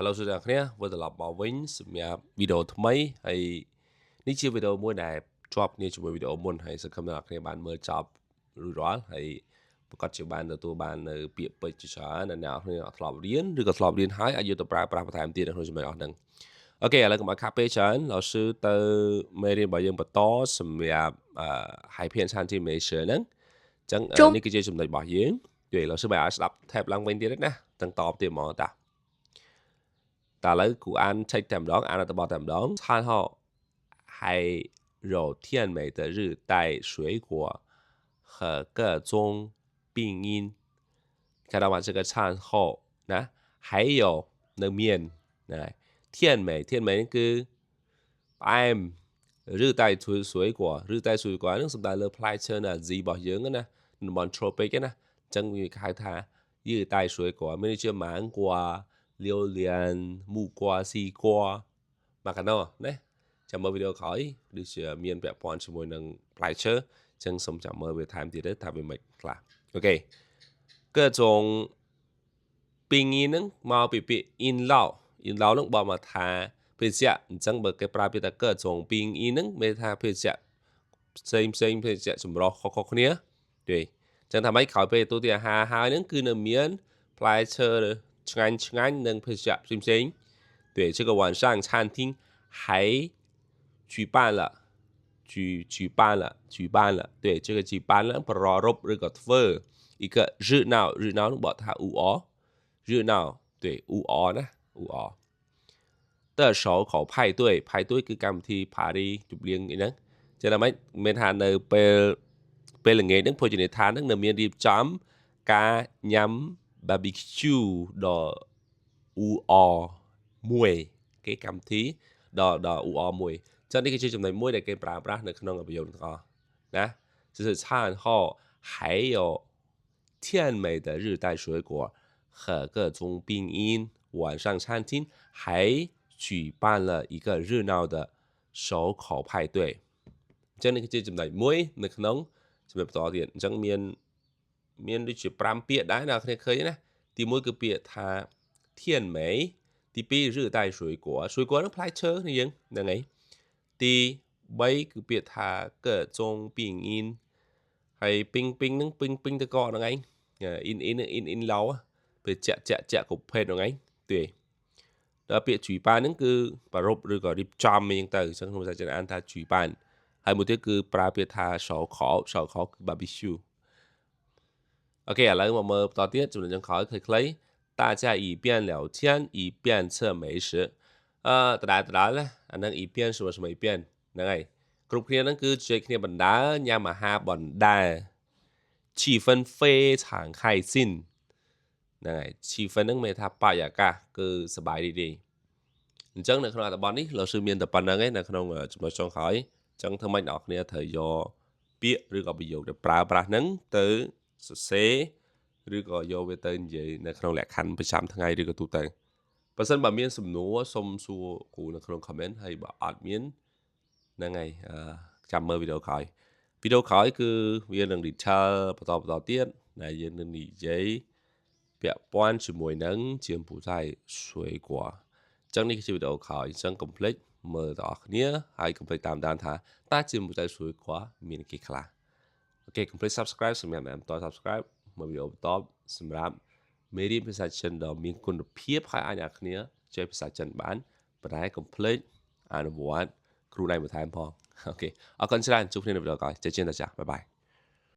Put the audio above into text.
Hello សួស្តីអ្នកគ្នាវិលត្រឡប់មកវិញសម្រាប់វីដេអូថ្មីហើយនេះជាវីដេអូមួយដែលជាប់គ្នាជាមួយវីដេអូមុនហើយសង្ឃឹមថាអ្នកគ្នាបានមើលចប់រួចរាល់ហើយប្រកាសជាបានទទួលបាននៅពាក្យពេចន៍ជាច្រើនដែលអ្នកគ្នាអត់ធ្លាប់រៀនឬក៏ធ្លាប់រៀនហើយអាចយកទៅប្រើប្រាស់បន្ថែមទៀតនៅក្នុងចំណុចអស់ហ្នឹង OK ឥឡូវកុំឲ្យខាតពេលច្រើន老師ទៅមេរៀនរបស់យើងបន្តសម្រាប់海片餐厅美食ហ្នឹងអញ្ចឹងនេះគឺជាចំណុចរបស់យើង对老師បែរឲ្យស្ដាប់ tape ឡើងវិញទៀតណាទាំងតបទៀតហ្មងតាតែឥឡូវគ្រូអានឆែកតែម្ដងអានអត្ថបទតែម្ដង餐后还有甜美的热带水果和各种冰饮看到吗这个餐后นะ还有នៅមានណា甜美甜美គឺផ្អែមឬតែ水果ឬតែ水果ហ្នឹងសំដៅលើផ្លែឈើនៅអាស៊ីរបស់យើងណាតំបន់ tropic ណាអញ្ចឹងវាហៅថា热带水果មានដូចជា芒果榴莲木瓜西瓜មកកណោណាចាំមើលវីដេអូក្រោយដូចជាមានពាក់ព័ន្ធជាមួយនឹងផ្លែឈើអញ្ចឹងសូមចាំមើលវាថែមទៀតទៅថាវាមិនខ្លះOK 各种冰饮ហ្នឹងមកពីពាក្យ 饮料 饮料ហ្នឹងបកមកថាភេសជ្ជៈអញ្ចឹងបើគេប្រើពាក្យថា各种冰饮ហ្នឹងមានថាភេសជ្ជៈផ្សេងផ្សេងភេសជ្ជៈចម្រុះខុសៗគ្នាទេអញ្ចឹងថាម៉េចក្រោយពេលទទួលទានអាហារហើយហ្នឹងគឺនៅមានផ្លែឈើឆ្ងាញ់ឆ្ងាញ់និងភេសជ្ជៈផ្សេងផ្សេង对这个晚上餐厅还举办了举举办了举办了对这个举办了ប្រារព្ធឬក៏ធ្វើ一个热闹热闹នោះបកថាអ៊ូអ热闹对អ៊ូអណាអ៊ូអ的烧烤派对派对គឺកម្មវិធី party ជប់លៀងអីហ្នឹងចឹងតែម៉េចមានថានៅពេលពេលល្ងាចហ្នឹងភោជនីយដ្ឋានហ្នឹងនៅមានរៀបចំការញ៉ាំ barbecue ដ៏អ៊ូអរមួយគេកម្មវិធីដ៏ដ៏អ៊ូអរមួយចឹងនេះគឺជាចំណុចមួយដែលគេប្រើប្រាស់នៅក្នុងប្រយោគទាំងអស់ណា就是餐后还有甜美的热带水果和各种冰饮，晚上餐厅还举办了一个热闹的烧烤派对អញ្ចឹងនេះគឺជាចំណុចមួយនៅក្នុងចំណុចបន្តទៀតអញ្ចឹងមានមានដូចជា5ពាក្យដែរអ្នកគ្នាឃើញណាទី1គឺពាក្យថា甜美ទី2热带水果水果ហ្នឹងផ្លែឈើនេះយើងហ្នឹងហើយទី3គឺពាក្យថា各种冰饮ហើយពីងពីងហ្នឹងពីងពីងទៅកហ្នឹងឯងអ៊ីនអ៊ីនអ៊ីនអ៊ីនឡៅពេលចាក់ចាក់ចាក់គ្រប់ភេទហ្នឹងឯងទេដល់ពាក្យ举办ហ្នឹងគឺប្រារព្ធឬក៏រៀបចំអីចឹងទៅអញ្ចឹងក្នុងភាសាចិនអានថា举办ហើយមួយទៀតគឺប្រើពាក្យថា烧烤烧烤គឺ barbecue OK ឥឡូវមកមើលបន្តទៀតចំណុចចុងក្រោយខ្លីៗ大家一边聊天一边吃美食អឺដដែលដដែលណាអាហ្នឹង一边什么什么一边ហ្នឹងហើយគ្រប់គ្នាហ្នឹងគឺជជែកគ្នាបណ្ដើញ៉ាំអាហារបណ្ដើ气氛非常开心ហ្នឹងហើយ气氛ហ្នឹងមានថាបរិយាកាសគឺសប្បាយរីករាយអញ្ចឹងនៅក្នុងអត្ថបទនេះលោកsưមានតែប៉ុណ្្នឹងឯងនៅក្នុងចំណុចចុងក្រោយអញ្ចឹងធ្វើម៉េចអ្នកគ្នាត្រូវយកពាក្យឬក៏ប្រយោគដែលប្រើប្រាស់ហ្នឹងទៅសរសេរឬក៏យកវាទៅនិយាយនៅក្នុងលក្ខខណ្ឌប្រចាំថ្ងៃឬក៏ទូទៅបើសិនបើមានសំណួរសូមសួរគ្រូនៅក្នុង comment ហើយបើអត់មានហ្នឹងហើយចាំមើលវីដេអូក្រោយវីដេអូក្រោយគឺវានឹង detail បន្តបន្តទៀតដែលយើងនឹងនិយាយពាក់ព័ន្ធជាមួយនឹង柬埔寨水果អញ្ចឹងនេះគឺជាវីដេអូក្រោយអញ្ចឹងកុំភ្លេចមើលទាំងអស់គ្នាហើយកុំភ្លេចតាមដានថាតើ柬埔寨水果មានគេខ្លះOK កុំភ្លេច subscribe សម្រាប់អ្នកមិនទាន់ subscribe មើលវីដេអូបន្តសម្រាប់មេរៀនភាសាចិនដ៏មានគុណភាពហើយអាចអ្នកគ្នាចេះភាសាចិនបានប៉ុន្តែកុំភ្លេចអនុវត្តគ្រូដៃបន្ថែមផង OK អរគុណច្រើនជួបគ្នានៅវីដេអូក្រោយ再见大家拜拜。